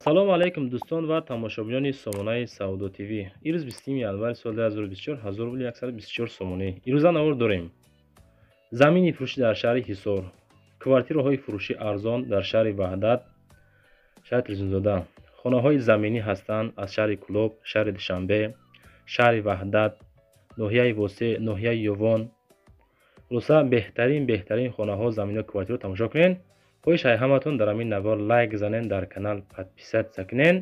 Салому алайкум, дӯстон ва тамошобинони сомонаи Савдо ТВ. Ирӯз 20 январи соли 2024, 1000 рубли 124 сомонӣ. Ирӯза навор дорем: замини фурӯшӣ дар шаҳри Ҳисор, квартираҳои фурӯшӣ арзон дар шаҳри Ваҳдат, шаҳри Телевизионзода. Хонаҳои заминӣ ҳастанд аз шаҳри Кӯлоб, шаҳри Душанбе, шаҳри Ваҳдат, ноҳияи Восеъ, ноҳияи Ёвон. Хулоса, беҳтарин, беҳтарин хонаҳо, заминҳо, квартираро тамошо кунед. Хоҳиш ай ҳаматон, дар ҳамин навор лайк занен, дар канал подписаться кунен.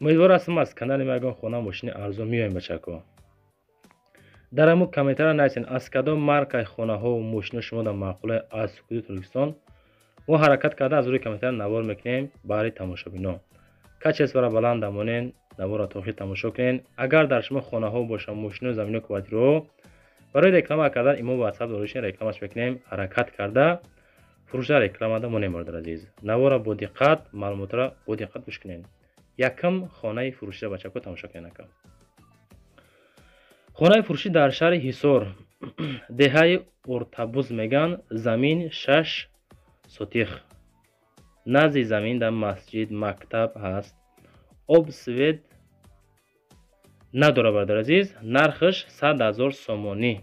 Умедвор ҳастам, аз канали ма ягон хона, мошини арзон меоем. Бачако, дар ҳамун комментария нависен, аз кадом маркаи хонаҳову мошино шумо дар маъқулаи аз ҳудуди Тоҷикистон. Мо ҳаракат карда, аз рӯи комментария навор мекунем баҳри тамошобино. Качествора баланд дамонен, наворро то охир тамошо кунен. Агар дар шумо хонаҳо бошанд, мошино, замино, квартираҳо барои реклама кардан, имо, ватсап доришин, рекламаш мекунем. Ҳаракат карда, фурӯшда рекламада монем. Бародар азиз, навора бо диққат, маълумотро бо диққат гӯш кунед. Якум хонаи фурӯшида, бачако, тамошо кунед, ака. Хонаи фурӯшӣ дар шаҳри Ҳисор, деҳаи Ортабуз меган, замин 6 сотих. Назди замин дар масҷид, мактаб ҳаст, об, свет надора. Бародар азиз, нархаш 100 000 сомонӣ.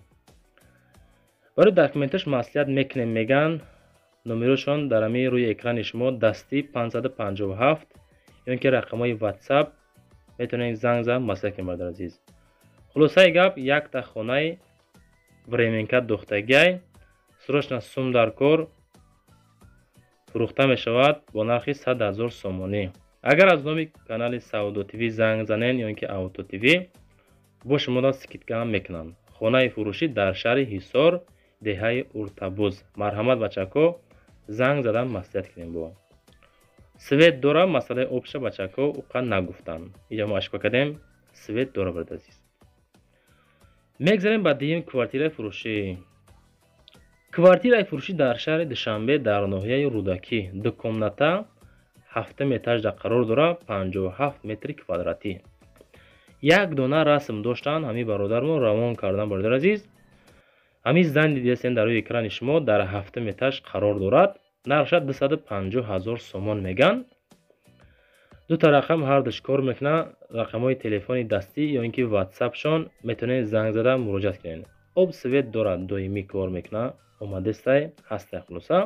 Барои документаш маслиҳат мекунем, меган. Номерошон дар ҳамин рӯи экрани шумо, дастӣ 557 ё ин ки рақамҳои Ватсап, метавонед занг зад, маслиҳат кунед. Бародар азиз, хулосаи гап, якта хонаи временка духтагиай, срочно сум дар кор, фурӯхта мешавад бо нархи 100 000 сомонӣ. Агар аз номи канали Савдо ТВ занг занен ё ин ки Авто ТВ, бо шуморо скидка ҳам мекунанд. Хонаи фурӯшӣ дар шаҳри Ҳисор, деҳаи Уртабуз. Марҳамат, бачако, занг задан, маслиҳат кунем. Бо свет дора, масъалаи обша, бачако, уқа нагуфтанд. Иҷа мо ошибка кардем. Свет дора, бародар азиз. Мегзарем ба дуюм квартираи фурӯшӣ. Квартираи фурӯшӣ дар шаҳри Душанбе, дар ноҳияи Рӯдакӣ, ду комната, ҳафтум этажда қарор дорад, 57 метри квадратӣ. Як дона расм доштанд, ҳамин бародармо равон кардан. Бародар азиз, ҳамин здание дидастем дар рӯи экрани шумо, дар ҳафтум этаж қарор дорад. Нархша 250 000 сомон меган. Дута рақам, ҳардуш кор мекунад, рақамҳои телефони дастӣ ё ин ки ватсапшон, метавонед занг зада муроҷиат кунед. Об, свет дорад, доимӣ кор мекунад, омадестай, ҳастай. Хулоса,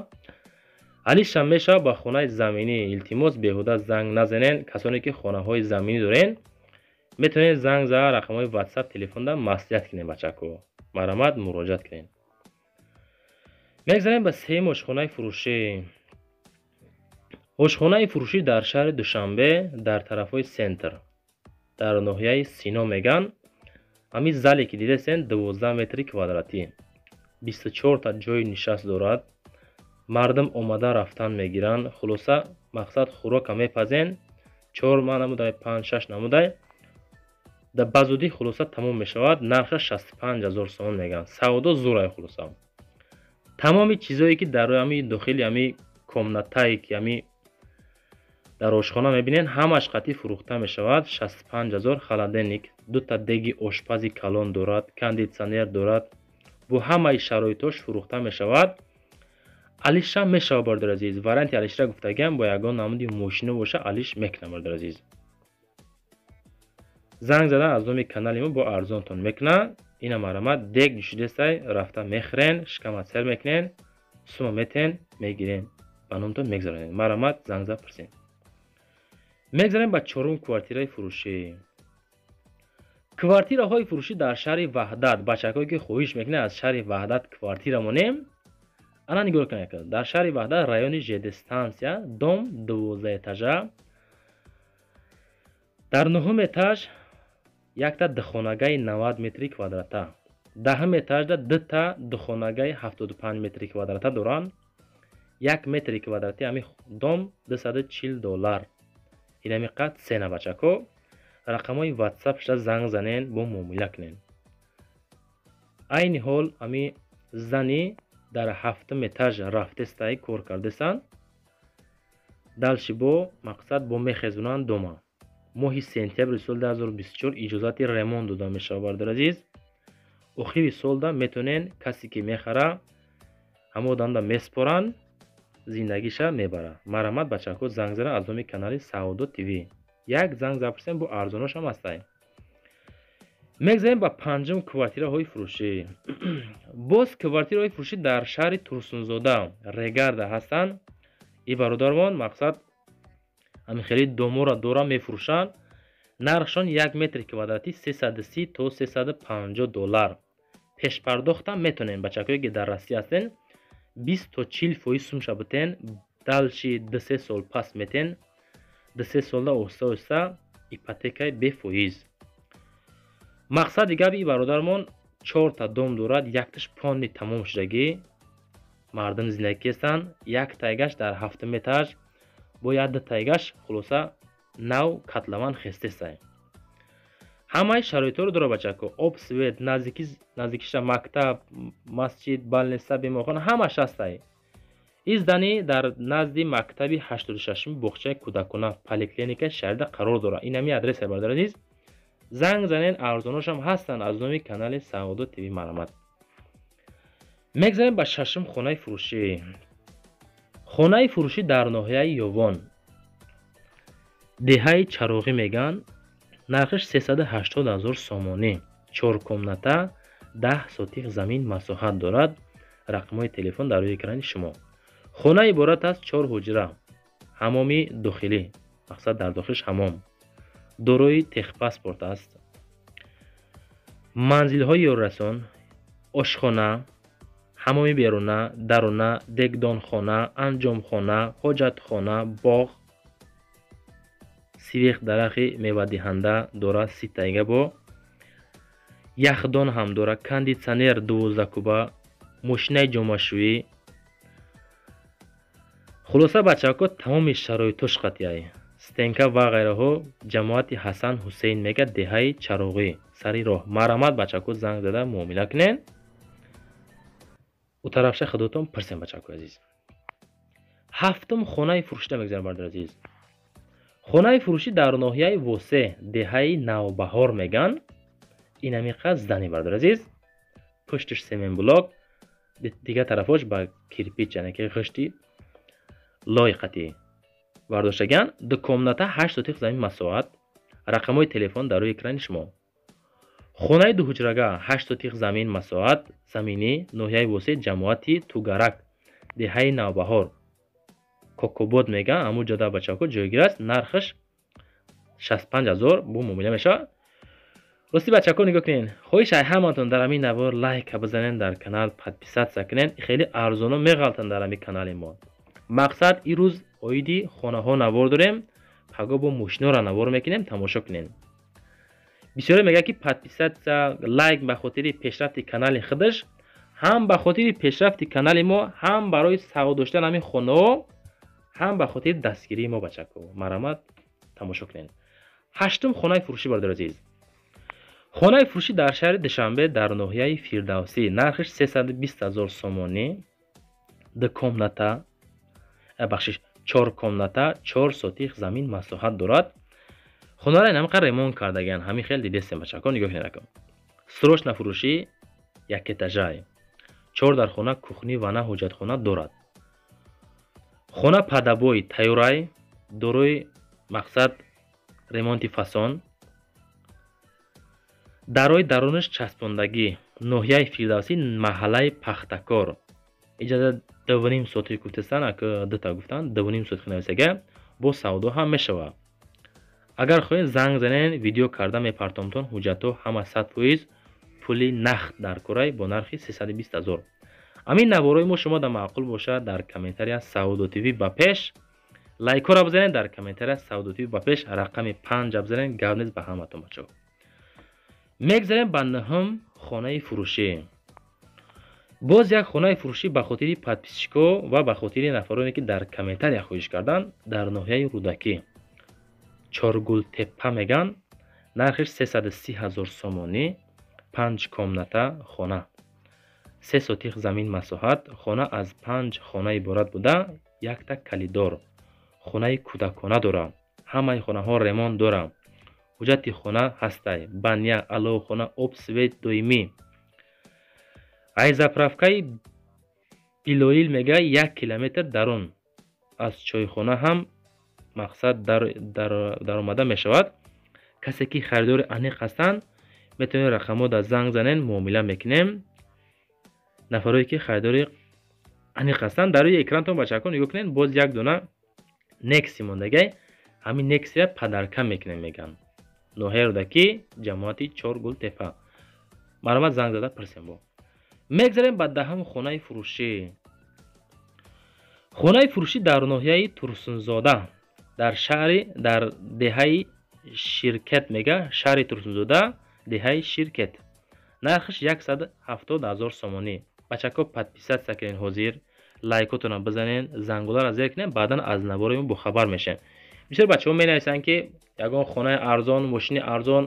алишам мешавад ба хонаи заминӣ. Илтимос, беҳуда занг назанен. Касоне ки хонаҳои заминӣ дорен, метавонед занг зада, рақамҳои ватсап, телефонда маслиҳат кунед. Бачако, марҳамат, муроҷиат кунед. Мегзарем ба сеюм ошхонаи фурӯшӣ. Ошхонаи фурӯшӣ дар шаҳри Душанбе, дар тарафҳои центр, дар ноҳияи Сино меган. Ҳамин зале ки дидастен, 12 метри квадратӣ, 24та ҷои нишаст дорад. Мардум омада рафтан мегиранд. Хулоса, мақсад, хӯрока мепазен, чор ма намудай, панҷ, шаш намудай, ба зудӣ, хулоса, тамом мешавад. Нархша 65 000 сомон мегӯянд. Савдо зурай. Хулоса, тамоми чизое ки дар ҳами дохили ҳами комнатае ки ҳами дар ошхона мебинед, ҳамаш қатъӣ фурӯхта мешавад 65 000. Холодильник, дута деги ошпази калон дорад, кондитсионер дорад, бо ҳамаи шароитош фурӯхта мешавад. Алиша мешавад, бародари азиз. Варианти алишра гуфтагиам, бо ягон намуди мошино боша, алиш мекунам. Бародари азиз, занг задан, аз номи канали мо бо арзонтон мекунад. Ина, марҳамат, дег нишидестай, рафта мехӯрен, шикамат сер мекунен, сума метен, мегирен, ба номтон мегзаронед. Марҳамат, занг зад, пурсен. Мегзарем ба чорум квартираи фурӯшӣ. Квартираҳои фурӯшӣ дар шаҳри Ваҳдат. Бачакое ки хоҳиш мекунед, аз шаҳри Ваҳдат квартира монем, ана нигоҳ кунед. Дар шаҳри Ваҳдат, райони ЖД станция, дом 12 этажа, дар нуҳум этаж якта духонагаи 90 метри квадрата, даҳум этажда дута духонагаи 75 метри квадрата доранд. 1 метри квадрати ҳамин дом 240 доллар. Инами қад цена. Бачако, рақамҳои ватсап шуда занг занен, бо муомила кунен. Айни ҳол ҳами зани дар ҳафтум этаж рафтестай, кор кардесанд. Дальше бо мақсад бо мехезонанд дома. Моҳи сентябри соли 2024 иҷозати ремонт дода мешавад. Бародари азиз, охири солда метавонен, касе ки мехара, ҳама одамда месупоранд. Зиндагиша мебарад. Марҳамат, бачаҳо, занг зана аз номи канали Саодо ТВ. Як занг запурсем, бо арзоношам ҳастай. Мегзарем ба панҷум квартираҳои фурӯшӣ. Боз квартираҳои фурӯшӣ дар шаҳри Турсунзода, Регарда ҳастанд. И бародармон, мақсад, ҳамин хеле домора дора мефурӯшанд. Нархшон 1 метри квадратӣ 330 то 350 доллар. Пешпардохтам метонем, бачакое ки дар Россия ҳастен, 20 то 40% сумша битен, дальше 2-3 сол пас метен, 2-3 солда оҳиста оҳиста ипотекаи бефоиз. Мақсади габи и бародармон чорта дом дорад, якташ полный тамом шудагӣ, мардум зиндагӣ кестанд, як тайгаш дар ҳафтум этаж, бо як ду тайгаш, хулоса, нав котлован хестесай. Ҳамаи шароитҳоро дорад, бачако: об, свет, наздикиша мактаб, масҷид, больница, беморхона, ҳамаш ҳастай. И здание дар назди мактаби 86-уми, боғчаи кӯдакона, поликлиникаи шаҳрида қарор дорад. Ин ҳами адреса, бародари азиз, занг занен, арзоношам ҳастанд аз номи канали Саодо ТВ. Марҳамат. Мегзарем ба шашум хонаи фурӯшӣ. Хонаи фурӯшӣ дар ноҳияи Ёвон, деҳаи Чароғӣ мегӯянд. Нархиш 380 ҳазор сомонӣ, чор комната, 10 сотих замин масоҳат дорад. Рақамҳои телефон дар рӯи экрани шумо. Хона иборат аз чор ҳуҷра, ҳамоми дохилӣ, мақсад, дар дохилиш ҳамом, дорои техпаспорт аст, манзилҳои ёрирасон, ошхона, ҳамоми беруна, даруна, дегдонхона, анҷомхона, ҳоҷатхона, боғ, сивех дарахи мевадиҳанда дорад, ситайга, бо яхдон ҳам дорад, кондитсионер 12 куба, мошинаи ҷомашӯӣ. Хулоса, бачаҳако, тамоми шароитош қатъияй, стенка ва ғайраҳо. Ҷамоати Ҳасан Ҳусейн мега, деҳаи Чароғӣ, сари роҳ. Марҳамат, бачаҳако, занг зада муомила кунед. У тарафша худотон пурсем, бачаҳакои азиз. Ҳафтум хонаи фурӯшида мегзарем, бародари азиз. Хонаи фурӯшӣ дар ноҳияи Восе, деҳаи Навбаҳор меган. Инамиқа здание, бародари азиз, пуштиш цементблок, дигар тарафош ба кирпич, яъне ки ғишти лой қатъӣ бардоштаган. Ду комната, 8 сотих замин масоҳат. Рақамҳои телефон дар рӯи экрани шумо. Хонаи дуҳуҷрага, 8 сотих замин масоҳат, заминӣ, ноҳияи Восе, ҷамоати Тугарак, деҳаи Навбаҳор, Кокобод меган, ҳамун ҷода, бачаҳако, ҷойгир аст. Нархаш 65 ҳазор, бо муомила мешавад. Рости, бачаҳако, нигоҳ кунед, хоҳиш ай ҳаматон, дар ҳамин навор лайка бизанед, дар канал подписаться кунед. Хеле арзоно меғалтанд дар ҳамин канали мо. Мақсад, ирӯз оиди хонаҳо навор дорем, паго бо мошинора навор мекунем, тамошо кунед. Бисёре мегӯяд, ки подписаться, лайк ба хотири пешрафти канали худаш, ҳам ба хотири пешрафти канали мо, ҳам барои савод доштан ҳамин хонаҳо, ҳам ба хотири дастгирии мо. Бачако, марҳамат, тамошо кунед. Ҳаштум хонаи фурӯшӣ, бародари азиз. Хонаи фурӯшӣ дар шаҳри Душанбе, дар ноҳияи Фирдавсӣ, нархиш 320 ҳазор сомонӣ, ду комната, бахшиш, чор комната, 4 сотих замин масоҳат дорад. Хонаро инамқа ремонт кардагиан, ҳамин хел дидестем, бачако, нигоҳ кунед ака. Срочно фурӯшӣ, якэтажай, чор дархона, кухня, ванна, ҳоҷатхона дорад. Хона под обои тайёрай, дорои, мақсад, ремонти фасон, дарои дарунаш часпондагӣ. Ноҳияи Фирдавсӣ, маҳаллаи Пахтакор. Иҷоза 2,5 сотих гуфтестан, ака дута гуфтан, 2,5 сотих нависага, бо савдо ҳам мешавад. Агар хоҳед, занг занед, видео карда мепартомтон. Ҳуҷҷатҳо ҳама 100%, пули нақд дар корай, бо нархи 320 ҳазор. Ҳамин наворҳои мо шумо да маъқул бошад, дар комментария «Савдо ТВ ба пеш», лайкҳоро бизанед, дар комментария «Савдо ТВ ба пеш», рақами панҷа бизанед. Гап нест ба ҳаматон, бачаҳо. Мегзарем ба нӯҳум хонаи фурӯшӣ. Боз як хонаи фурӯшӣ ба хотири подписчикҳо ва ба хотири нафароне, ки дар комментария хоҳиш карданд, дар ноҳияи Рӯдакӣ, Чоргултеппа меган. Нархиш 330 ҳазор сомонӣ, панҷ комната хона, 3 сотих замин масоҳат. Хона аз панҷ хона иборат буда, якта коридор, хонаи кӯдакона дорад. Ҳамаи хонаҳо ремонт дорад, ҳуҷҷати хона ҳастай, баня, аловхона, об, свет доимӣ. Ай заправкаи Билоил мега, 1 километр дарун. Аз чойхона ҳам мақсад даромада мешавад. Касе ки харидори аниқ ҳастанд, метавонед рақамҳо дар занг занен, муомила мекунем. Нафарое ки харидори аниқ ҳастанд, дар рӯи экрантон, бачаҳо, нигоҳ кунед, боз як дона Некси мондагай. Ҳамин Нексия подарка мекунем, мегӯянд. Ноҳияи Рӯдакӣ, ҷамоати Чоргултепа. Марҳамат, занг зада пурсем. Бо мегзарем ба 10-ум хонаи фурӯшӣ. Хонаи фурӯшӣ дар ноҳияи Турсунзода, дар шаҳри, дар деҳаи Ширкет мега, шаҳри Турсунзода, деҳаи Ширкет. Нархаш 170 000 сомонӣ. Бачако, подписаться кунед ҳозир, лайкотонро бизанед, зангуларо зер кунед, баъдан аз навори мо бохабар мешавем. Бисёр бачаҳо менависанд, ки ягон хонаи арзон, мошини арзон,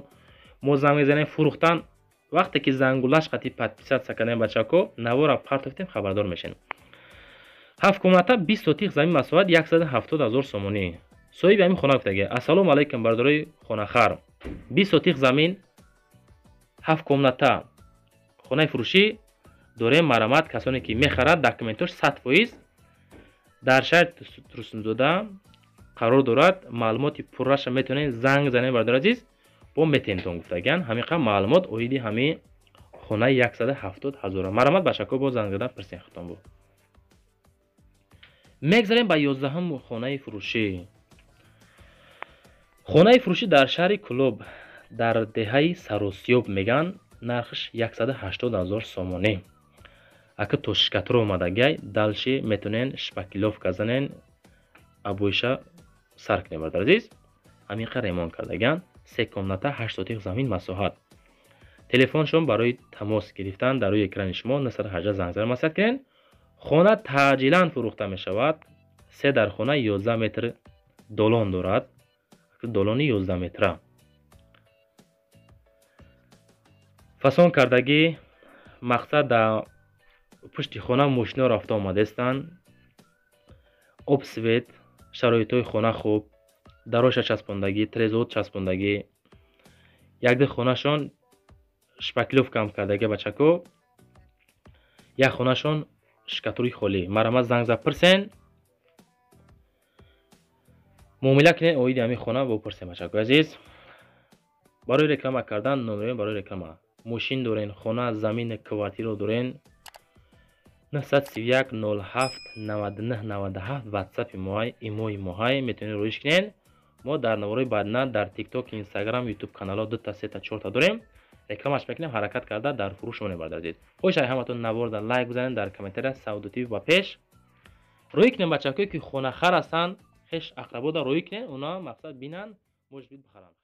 мо занг мезанем, фурӯхтан. Вақте ки зангулаш қати подписаться кардем, бачако, навора партофтем, хабардор мешавем. Ҳафт комната, 20 сотих замин масоҳат, 170 000 сомонӣ. Соҳиби ҳамин хона гуфтаги: «Ассалому алайкум, бардорои хонахар, 20 сотих замин, ҳафт комната хонаи фурӯшӣ дорем. Марҳамат, касоне ки мехарад, документош 100%, дар шаҳри Турсунзода қарор дорад. Маълумоти пурраша метавонед занг занед, бародари азиз, бо метемтон», гуфтагиан. Ҳамин маълумот оиди ҳамин хонаи 170 ҳазора. Марҳамат, бачако, бо занг зада пурсен худтон. Бо мегзарем ба 11-ум хонаи фурӯшӣ. Хонаи фурӯшӣ дар шаҳри Кӯлоб, дар деҳаи Саросиёб мегӯянд. Нархаш 180 000 сомонӣ. Ака то штукатур омадагай, дальше метавонен шпаклёвка занен, обоиша сар кунем, бародари азиз. Ҳамин ремонт кардагиан. Се комната, 8 сотих замин масоҳат. Телефоншон барои тамос гирифтан дар рӯи экрани шумо, 918 занг зада маслиҳат кунед. Хона таъҷилан фурӯхта мешавад. Се дар хона, 11 метр долон дорад, долони 11 метра. Фасон кардагӣ, мақсад, дар пушти хона мошино рафта омадаистанд. Об, свет, шароитҳои хона хуб, дароша часпондагӣ, трезод часпондагӣ, якди хонашон шпаклёвкам кардагӣ, бачако, як хонашон штукатури холӣ. Марҳамат, занг зад пурсен, муомила кунед оиди ҳамин хона, бопурсен, бачакои азиз. Барои реклама кардан номерои барои реклама: мошин дорен, хона, замин, квартира дорен, 931 07 99 97 ватсапи моҳай, имои моҳай, метавонед роиш кунед. Мо дар наворои баъдна дар Тикток, Инстаграм, Ютуб каналҳо дута, сета, чорта дорем, рекламаш мекунем, ҳаракат карда дар фурӯш монем. Бародари азиз, хоҳиш ай ҳаматон, наворда лайк бизанед, дар комментария «Савдо ТВ ба пеш» рӯй кунем. Бачакое ки хонахар ҳастанд, хеш ақрабода рӯй кунед, оно мақсад бинанд, может быть, бихаранд.